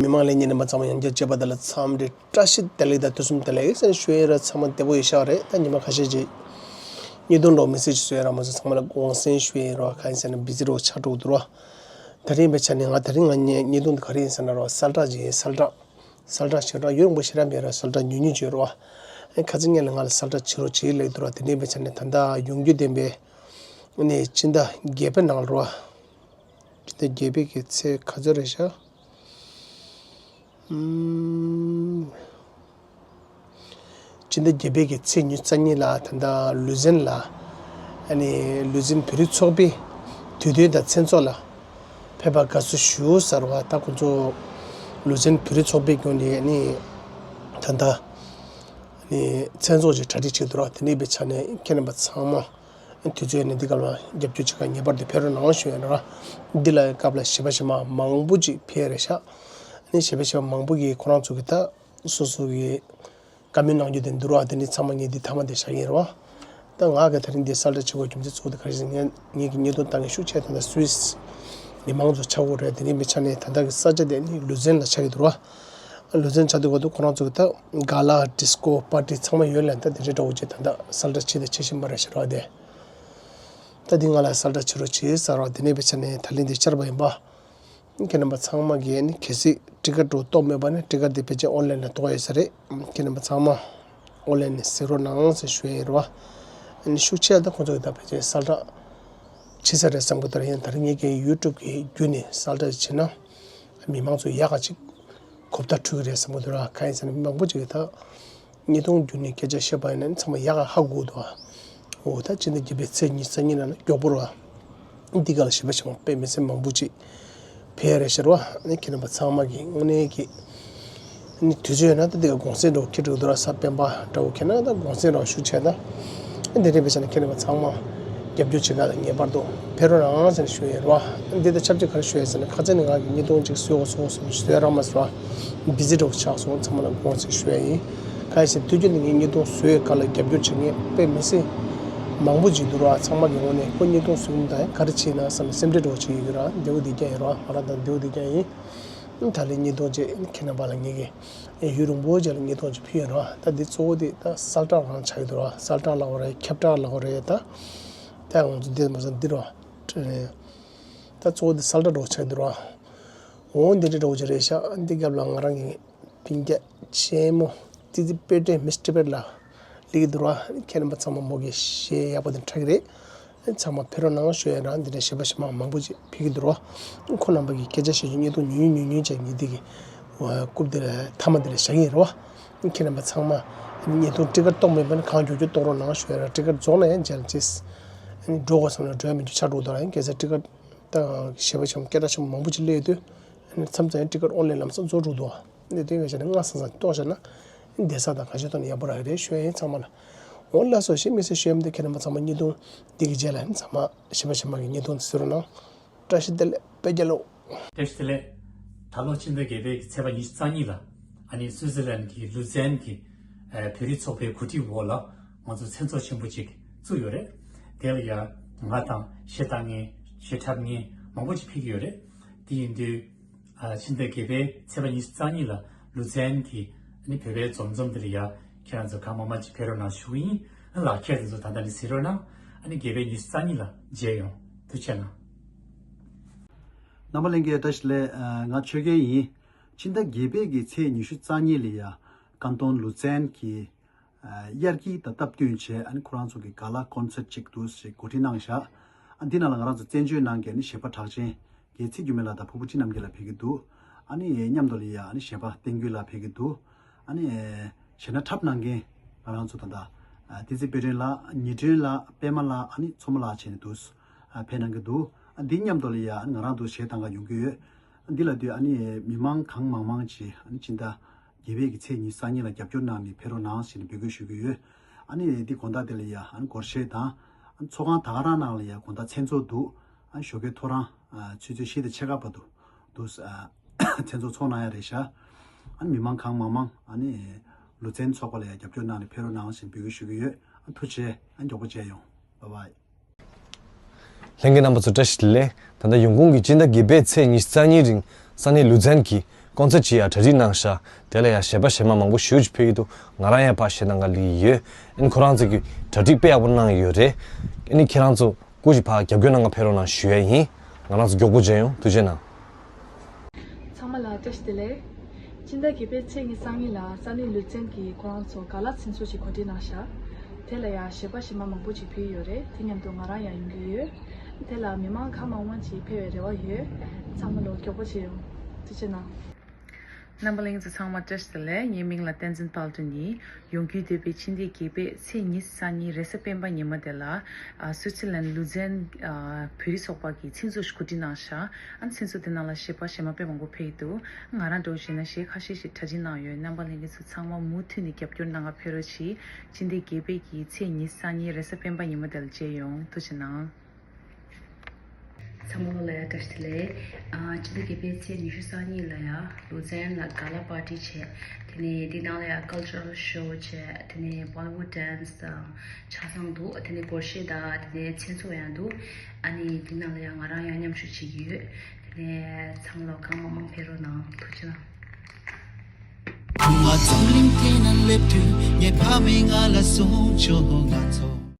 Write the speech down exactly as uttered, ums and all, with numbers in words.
མི་མང་ལས་ཉིན་རིམ་པ་ཚང་མ་ཡང་བསྐྱར་བཅར་བ་དེ་ལ་འཚམས་འདྲི་བཀྲ་ཤིས་བདེ་ལེགས་དང་དུས་གསུམ་བདེ་ལེགས་ཟེར་ཞུ་ཡས་ར། ཚང་མ་བདེ་པོ་ཡོད་ཤག་རེད། ད་ཉི་མ་ཁ་ཤས་ཅིག་བརྙན་ཐུང་འདྲ་མི་སེར་ཅིག་བཟོ་ཡས་ར་མ་བཟོ་ཚང་མ་ལ་དགོངས་སེལ་ཞུ་ཡས་ར། གང་ཡིན་ཟེར་ན་བི་ཟི་འདྲ་ཆགས་འགྲོ་གི་འདུག་ར། ད་རིང་བའི་ཆ་ནས་ང་ད་རིང་ང་བརྙན་ཐུང་འདི་ག་རེ་ཡིན་ཟེར་ན་ར་གསལ་བསྒྲགས་ཅིག་ཡིན། གསལ་བསྒྲགས། གསལ་བསྒྲགས་བྱེད་རོགས། ཡུན་རིང་པོ་ཞེ་དྲག་མེད་ར། གསལ་བསྒྲགས་ཉུང་ཉུང་བྱེད་རོགས། ཨ་ཁ་ཚིག་ངན་ལ་ང་ལ་གསལ་བསྒྲགས་བྱེད་རོགས་བྱེད་ལེགས་འདུག་ར། དེ་འདྲའི་བའི་ཆ་ནས་ད་ལྟ་ཡོང་རྒྱུ་ལྡན་པའི་ནས་སྤྱི་ཟླ་བརྒྱད་པའི་ནང་ལ་ར། སྤྱི་ཟླ་བརྒྱད་པའི་གི་ཚེས་ག་ཚོད་རེད་ཤག་ཨུམ། སྤྱི་ཟླ་བརྒྱད་པའི་གི་ཚེས་ཉི་ཤུ་རྩ་གཉིས་ལ་ད་ལྟ་ལུ་ཛན་ལ། ཨ་ནི་ལུ་ཛན་བོད་རིགས་ཚོགས་པའི་དུས་སྟོན་དང་མཚན་ཚོགས་ལ་ཕེབས་པར་དགའ་བསུ་ཞུ་ཟེར་བ། ད་ཁོང་ཚོ་ལུ་ཛན་བོད་རིགས་ཚོགས་པའི་ངོས་ནས་ནི་ད་ལྟ་ནི་མཚན་ཚོགས་ཅིག་གྲ་སྒྲིག་བྱས་འདུག་ར། དེ་འདྲའི་བའི་ཆ་ནས་ཁྱེད་རྣམ་པ་ཚང་མ་དུས་ཚོད་ནི་འདི་ག་ལ་རྒྱབ་སྐྱོར་བྱེད་གར་ངེས་པར་དུ་ཕེབས་རོགས་གནང་ཞུ་ཡ་ཡིན་ར། འདི་ལ་སྐབས་ལ་གཞས་པ་གཞས་མ་མང་པོ་ཅིག་ཕེབས་རེད་ཤག་ནི་གཞས་པ་གཞས་མ་མང་པོ་གིས་ཁོ་རང་ཚོ་གི་ད་སོ་སོ་གི་བཀའ་མོལ་གནང་རྒྱུ་དེ་འདུག་ར། དེ་ནི་ཚང་མ་ངས་འདི་མཐའ་མ་དེ་བཞག་གི་ཡིན་ར་བ། ད་ང་གི་ད་རིང་འདི་གསལ་བསྒྲགས་བྱེད་དགོས་རྒྱུ་མཚན་གཙོ་བོ་དེ་ག་རེ་ཟེར་ན་ངས་ངེད་ཀྱི་བརྙན་ཐུང་ལྟ་མཁན་ཤུགས་ཆེ་ད་ལྟ་སུད་སི་མི་མང་ཚོ་ཆགས་ཡོད་རེད། དེ་ནི་མི་ཆ་ནས་ད་ལྟ་གི་ས་ཆ་དེ་ནི་ལུ་ཛན་ལ་ཆགས་ཀྱི་འདུག་ར། ལུ་ཛན་ཆགས་དུས་ག་དུས་ཁོ་རང་ཚོ་གི་ད་ག་ལ་ཌི་སི་ཀོ་པར་ཊི་ཚང་མ་ཡོད་ལ། ད་དེ་འདྲའི་འདྲ་བོ་ཅིག་ད་ལྟ་གསལ་བསྒྲགས་བྱེད་དེ་བྱེད་བཞིན་པ་རེད་ཤག་ར་བ་དེ། ད་འདི་ང་ལ་གསལ་བསྒྲགས་བྱེད་རོགས་བྱེད་ཟེར་བ། དེ་ནས་བའི་ཆ་ནས་ད་ལན་འདི་བཅར་བ་ཡིན་པ། ཁྱེད་རྣམ་པ་ཚང་མ་གིས་ནི་གལ་སྲིད་ཊི་ཀེ་ཊི་འདྲ་བོ་གཏོང་མེད་པ་ནི་ཊི་ཀེ་ཊི་དེ་ཕལ་ཆེར་ཨོན་ལན་ལ་གཏོང་ཡོད་ས་རེད། ཁྱེད་རྣམ་པ་ཚང་མ་ཨོན་ལན་ནས་གཟིགས་རོགས་གནང་ཟེར་ཞུ་ཡ་ཡིན་ར་བ། ཨ་ནི་ཤུགས་ཆེ་ད་ཁོང་ཚོ་གིས་ད་ཕལ་ཆེར་གསལ་བསྒྲགས་བྱེད་ས་རེད་བསམ་གི་འདུག་ར། ཡང་ད་རིང་ངེད་ཀྱི་ཡུ་ཊུབ་ཀྱི་བརྒྱུད་ནས་གསལ་བསྒྲགས་བྱེད་ན་མི་མང་ཚོ་ཡག་ག་ཅིག་གོ་བརྡ་འཕྲོད་ཀྱི་རེད་བསམ་གི་འདུག་ར། གང་ཡིན་ཟེར་ན་མི་མང་པོ་ཅིག་གིས་ད་བརྙན་ཐུང་བརྒྱུད་ནས་སྐད་ཆ་བཤད་པ་ཡིན་ན་ཚང་མ་ཡག་ག་ཧ་གོ་འདུག་ཨ། འོ་ད་སྤྱི་ཟླ་བརྒྱད་པའི་ཚེས་ཉི་ཤུ་རྩ་གཉིས་ལ་ནི་མགྱོགས་པོ་ར། འདི་ག་ལ་གཞས་པ་གཞས་མ་དཔེ་མི་སྲིད་མང་པོ་ཅིག་ཕེབས་རེད་ཤག་ར་བ། ཨ་ནི་ཁྱེད་རྣམ་པ་ཚང་མ་གིས་དངོས་གནས་ཀྱི་ཨ་ནི་དུས་ཚོད་ཡོད་ན་ད་འདི་ག་གུང་སེང་འདྲ་བོ་འཁེལ་འགྲོ་གི་འདུག་ར། གཟའ་སྤེན་པ་འདྲ་བོ་འཁེལ་ན་ད་གུང་སེང་འདྲ་བོ་ཤུགས་ཆེ་ད། ཨ་འདི་འདྲ་བའི་ཆ་ནས་ཁྱེད་རྣམ་པ་ཚང་མ་རྒྱབ་སྐྱོར་བྱེད་ག་ལ་ངེས་པར་དུ་ཕེབས་རོགས་གནང་ཟེར་ནས་ཞུ་ཡ་ཡིན་ར་བ། འདི་དང་ཆབས་ཅིག་ག་རེ་ཞུ་ཡ་ཟེར་ན་ཁ་སང་ནས་ང་གིས་བརྙན་ཐུང་ཅིག་བཟོས་འོ་བཟོ་འོ་བཟོ་བཟོས་རག་མ་སོང་ར། བི་ཟི་འདྲ་བོ་ཆགས་སོང་། ཚང་མ་ལ་དགོངས་སེལ་ཞུ་ཡ་ཡིན། གང་ཡིན་ཟེར་དུས་རྒྱུན་ནས་ངས་བརྙན་ཐུང་བཟོས་ཡོད་ག་ལ་རྒྱབ་སྐྱོར་བྱེད་མཁན་དཔེ་མི་སྲིད་མང་པོ་ཅིག་འདུག་ར། ཚང་མ་གི་ངོས་ནས་ཁོ་བརྙན་ཐུང་བཟོས་མི་དང་ག་རེ་བྱས་ན་བསམ་ནས་སེམས་ཁྲལ་འདྲ་བོ་བྱེད་ཀྱི་ཡོད་ར། བདེ་པོ་བདེ་རྐྱང་ཡིན་ར། ང་རང་ད་བདེ་པོ་བདེ་རྐྱང་ཡིན། ད་ལན་བརྙན་ཐུང་ཅིག་ཁྱེད་རྣམ་པ་ལ་ངེད་ཀྱིས་ཡུན་རིང་པོ་རྗེས་ལ་བརྙན་ཐུང་ཅིག་ཕུལ་ཡོད་ར། ད་འདི་གཙོ་བོ་དེ་ད་གསལ་བསྒྲགས་རང་ཆགས་ཀྱི་འདུག་ར། གསལ་བསྒྲགས་ལབ་དགོས་རེད། ཁྱབ་བསྒྲགས་ལབ་དགོས་རེད། ད་ད་ང་ཚོ་འདི་མ་ཟད་འདི་ར། ད་གཙོ་བོ་དེ་གསལ་བསྒྲགས་འདྲ་བོ་ཆགས་ཀྱི་འདུག་ར། འོ་འདི་འདྲ་འདྲ་བོ་ཅིག་རེད་ཤག་འདི་རྒྱབ་ལ་ང་རང་གི་སྤུན་ཀྱག་ཆེན་མོ་ཙི་ཙི་དཔེ་སྟོན་མིས་ཊི་པེ་ལ་སླེབས་ཀྱི་འདུག་ར། ཁྱེད་རྣམ་པ་ཚང་མ་མོ་གི་གཞས་ཡག་པོ་དེ་འཁྲབ་ཀྱི་རེད། ཚང་མ་ཕེབས་རོགས་གནང་ཞུ་ཡ་ར། འདི་འདྲ་གཞས་པ་གཞས་མ་མང་པོ་ཅིག་ཕེབས་ཀྱི་འདུག་ར། ཁོང་རྣམ་པ་གི་སྐད་ཆ་བཤད་རྒྱུ་བརྙན་ཐུང་ཉུང་ཉུང་ཉུང་ཉུང་ཅིག་ངས་འདི་གི་རྐུབ་འདི་ལ་མཐའ་མ་འདི་ལ་བཞག་གི་ཡིན་ར་བ། ཁྱེད་རྣམ་པ་ཚང་མ་བརྙན་ཐུང་ཊི་ཀེ་ཊི་གཏོང་མེད་པ་ནི་གང་མགྱོགས་མགྱོགས་གཏོང་རོགས་གནང་ཞུ་ཡ་ར། ཊི་ཀེ་ཊི་རྫོགས་ན་ཡང་མཇལ་ཅེས་འགྲོ་དགོས་བསམ་ན་འགྲོ་ཡ་མི་འདུག་ཆགས་འགྲོ་འདུག་ར། ཡང་གལ་སྲིད་ཊི་ཀེ་ཊི་ད་གཞས་པ་གཞས་མ་སྐད་གྲགས་ཆེན་པོ་མང་པོ་ཅིག་སླེབས་ཡོད་དུས། ཨ་ནི་མཚམས་མཚམས་ཡང་ཊི་ཀེ་ཊི་ཨོན་ལན་ལམ་སང་རྫོགས་འགྲོ་འདུག་ཨ་ནི་དེ་བས་བྱས་ན་སྔ་སང་སང་གཏོང་བྱས་ན་བསྡད་ས་དང་གང་ཅིའི་ཐོག་ནས་ཡག་པོ་རག་གི་རེད་ཞུ་ཡ་ཡིན་ཚང་མ་ལ། འོ་ལགས་སོ། གཞན་མི་སེར་ཞུ་ཡ་མི་འདུག་ཁྱེད་རྣམ་པ་ཚང་མ་བརྙན་ཐུང་འདི་གི་རྗེས་ལ་ཨ་ནི་ཚང་མ་གཞས་པ་གཞས་མ་གི་བརྙན་ཐུང་འདི་གཟིགས་རོགས་གནང་། བཀྲ་ཤིས་བདེ་ལེགས། དཔེ་རྒྱལ་ལོ། བཀྲ་ཤིས་བདེ་ལེགས། ད་ལོ་ཕྱི་ཟླ་བརྒྱད་པའི་ཚེས་པ་ཉི་ཤུ་རྩ་གཉིས་ལ་ཨ་ནི་སུའི་ཙི་ལན་གྱི་ལུ་ཛན་གྱི་ཨ་བོད་རིགས་ཚོགས་པའི་གོ་སྒྲིག་འོག་ལ་ང་ཚོ་མཚན་ཚོགས་ཆེན་པོ་ཅིག་བཙུགས་ཡོད་རེད། དེ་ལ་ཡང་ང་དང་གཞས་བཏང་མཁན་གཞས་འཁྲབ་མཁན་མང་པོ་ཅིག་ཕེབས་ཀྱི་ཡོད་རེད། དེ་ཡིན་དུས། ཨ་ཕྱི་ཟླ་བརྒྱད་པའི་ཚེས་པ་ཉི་ཤུ་རྩ་གཉིས་ལ་ལུ་ཛན་གྱི་ཨ་ནི་བོད་པའི་འཛོམས་འཛོམས་འདི་ལ་ཡ་ཁྱེད་རང་ཚོ་གང་མང་མང་ཅིག་ཕེབས་རོགས་གནང་ཞུ་གི་ཡིན། ཨ་ལགས་ཁྱེད་རང་ཚོ་ད་ལྟ་ནས་གཟིགས་རོགས་གནང་། ཨ་ནི་བརྒྱད་པའི་ཉི་ཤུ་རྩ་གཉིས་ལ་མཇལ་ཡོང་། ཐུགས་རྗེ་གནང་། རྣམ་པ་ལྷན་རྒྱས་བཀྲ་ཤིས་བདེ་ལེགས། ང་ཆོས་རྒྱལ་ཡིན། ཕྱི་ཟླ་བརྒྱད་པའི་གི་ཚེས་ཉི་ཤུ་རྩ་གཉིས་ལ་ཡ་ཀན་ཏོན་ལུ་ཛན་གྱི་དབྱར་སྐྱིད་དང་སྟབས་བསྟུན་བྱས་ཨ་ནི་ཁོ་རང་ཚོ་གི་ག་ལ་ཀོན་སར་ཊི་ཅིག་འདུག་ཞེས་གོ་སྒྲིག་གནང་བཞག་ཨ་འདི་ནང་ལ་ང་རང་ཚོ་བཙན་བྱོལ་ནང་གི་ཨ་ནི་གཞས་པ་གྲགས་ཅན་རྒྱལ་ཚེ་འགྱུར་མེད་ལགས་དང་ཕུར་བུ་ཁྲི་རྣམ་རྒྱལ་ལགས་ཕེབས་ཀྱི་འདུག་ཨ་ནི་མཉམ་དུ་ལ་ཡ་ཨ་ནི་གཞས་པ་བསྟན་རྒྱུན་ལགས་ཕེབས་ཀྱི་འདུག་ཨ་ནི་གཞས་སྣ་འཁྲབ་གནང་མཁན་ང་རང་ཚོ་ད་ལྟ་ཨ་བསྟན་འཛིན་དཔལ་སྒྲོན་ལགས། ཉི་སྒྲོན་ལགས། པད་མ་ལགས། ཨ་ནི་མཚོ་མོ་ལགས་བྱས་ནས་འདུག་ཨ་ཕེབས་གནང་གི་འདུག་ཨ་འདི་མཉམ་དུ་ལ་ཡ་ཨ་ནི་ང་རང་ཚོ་གཞས་བཏང་ག་ཡོང་གི་ཡོད། འདི་ལ་དུས་ཨ་ནི་མི་མང་གང་མང་མང་ཅིག་ཨ་ནི་སྤྱི་ཟླ་བརྒྱད་པའི་གི་ཚེས་ཉི་ཤུ་རྩ་གཉིས་ལ་རྒྱབ་སྐྱོར་གནང་ནས་ཕེབས་རོགས་གནང་ཞེས་ནས་འབོད་སྐུལ་ཞུ་གི་ཡོད། ཨ་ནི་འདི་དགོང་དག་དེ་ལ་ཡ་ཨ་ནི་སྒོར་གཞས་དང་ཨ་ནི་ཚོགས་ཁང་ད་ག་རང་ནང་ལ་ཡ་དགོང་དག་མཚན་ཚོགས་འདུག་ཨ་ནི་ཞོགས་ཀའི་ཐོ་རངས་ཨ་ཆུ་ཚོད་བཞི་དང་ཕྱེད་ཀ་བར་དུ་འདུག་ཨ་མཚན་ཚོགས་ཚོགས་གནང་ཡ་རེད་ཤག་ཨ་ནི་མི་མང་གང་མང་མང་ཨ་ནི་ལུ་ཛན་ཚོགས་པ་ལ་ཡ་རྒྱབ་སྐྱོར་གནང་ནས་ཕེབས་རོགས་གནང་ཞེས་འབོད་སྐུལ་ཞུ་གི་ཡོད། ཨ་ཐུགས་རྗེ་ཆེ། ཨ་མགྱོགས་པོ་མཇལ་ཡོང་། བྷའི་བྷའི། ལྷན་རྒྱས་རྣམ་པ་ཚོ་བཀྲ་ཤིས་བདེ་ལེགས། ད་ལྟ་ཡོང་ཁུངས་ཀྱི་སྤྱི་ཟླ་བརྒྱད་པའི་ཚེས་ཉི་ཤུ་རྩ་གཉིས་རིང་ས་གནས་ལུ་ཛན་གྱི་ཀོན་སར་ཅིག་ཡ་གྲ་སྒྲིག་གནང་ཤག་དེ་ལ་ཡ་གཞས་པ་གཞས་མ་མང་པོ་ཞེ་པོ་ཅིག་ཕེབས་ཀྱི་འདུག་ང་རང་ཡང་ཕར་གཞས་གནང་ག་སླེབས་ཀྱི་ཡོད། ཨ་ནི་ཁོ་རང་ཚོ་གི་གྲ་སྒྲིག་དཔེ་ཡག་པོ་གནང་ཡོད་རེད། ཨ་ནི་ཁྱེད་རང་ཚོ་སྐུ་མཁྱེན་ཕར་རྒྱབ་སྐྱོར་གནང་ག་ཕེབས་རོགས་གནང་ཞུ་ཡ་ཡིན། ང་རང་ཚོ་མགྱོགས་པོ་མཇལ་ཡོང་། ཐུགས་རྗེ་གནང་། ཚང་མ་ལ་བཀྲ་ཤིས་བདེ་ལེགས། སྤྱི་ཟླ་བརྒྱད་པའི་ཚེས་ཉི་ཤུ་རྩ་གཉིས་ལ་ས་གནས་ལུ་ཙན་གྱི་ཁོ་རང་ཚོ་ག་ལ་མཚན་ཚོགས་ཤིག་གོ་སྒྲིག་གནང་ཤག་དེ་ལ་ཡང་གཞས་པ་གཞས་མ་མང་པོ་ཅིག་ཕེབས་ཡོད་རེད། དེ་མཉམ་དུ་ང་རང་ཡང་ཡོང་གི་ཡོད། དེ་ལ་མི་མང་གང་མང་མང་ཅིག་ཕེབས་པའི་རེ་བ་ཡོད། ཚང་མ་ལོ་མགྱོགས་པོ་བྱེད་ཡོང་། ཐུགས་རྗེ་གནང་། རྣམ་པ་ལྷན་རྒྱས་ཚོ་ཚང་མ་བཀྲ་ཤིས་བདེ་ལེགས། ངའི་མིང་ལ་བསྟན་འཛིན་དཔལ་སྒྲོན་ཡིན། ཡོང་རྒྱུའི་འདོད་པའི་སྤྱི་ཟླའི་བརྒྱད་པའི་ཚེས་ཉི་ཤུ་རྩ་གཉིས་རེས་གཟའ་སྤེན་པ་ཉི་མ་དེ་ལ་ཨ་སུའི་ཙི་ལན་ལུ་ཛན་ཨ་བོད་རིགས་ཚོགས་པ་གིས་མཚན་ཚོགས་ཤིག་གོ་སྒྲིག་གནང་ཤག་ཨ་མཚན་ཚོགས་དེ་ནང་ལ་གཞས་པ་གཞས་མ་དཔེ་མང་པོ་ཕེབས་ཀྱི་འདུག་ང་རང་འདྲ་བོ་བྱས་ན་གཞས་ཁ་ཤས་ཤིག་གྲ་སྒྲིག་གནང་ཡོད། རྣམ་པ་ལྷན་རྒྱས་ཚོ་ཚང་མ་མུ་མཐུད་ནས་རྒྱབ་སྐྱོར་གནང་ག་ཕེབས་རོགས་གྱིས། སྤྱི་ཟླའི་བརྒྱད་པའི་གི་ཚེས་ཉི་ཤུ་རྩ་གཉིས་རེས་གཟའ་སྤེན་པ་ཉི་མ་དེ་ལ་མཇལ་ཡོང་། ཐུགས་རྗེ་གནང་། ཚང་མ་ལ་ཡ་བཀྲ་ཤིས་བདེ་ལེགས། ཨ་སྤྱི་ཟླ་བརྒྱད་པའི་ཚེས་ཉི་ཤུ་རྩ་གཉིས་ལ་ཡ་ལུ་ཛན་ལ་ག་ལ་པར་ཊི་བྱས། དེ་ནས་དེ་ནང་ལ་ཡ་ཀལ་ཅར་ཤོ་བྱས། དེ་ནས་བོ་ལི་ཝུཌ་ཌན་སི་དང་ཆ་ཚང་འདུག་དེ་ནས་སྒོར་གཞས་དང་དེ་ནས་མཚན་ཚོགས་ཡང་འདུག་ཨ་ནི་དེ་ནང་ལ་ཡ་ང་རང་ཡང་མཉམ་ཞུགས་བྱེད་ཀྱི་ཡོད། དེ་ནས་ཚང་མ་ལ་གང་མང་མང་ཕེབས་རོགས་གནང་། ཐུགས་རྗེ་གནང་། ང་ཚོ་གླིང་དེ་ན་སླེབས་དུས་ངའི་ཕ་མས་ང་ལ་གསུངས་བྱུང་། ང་ཚོ་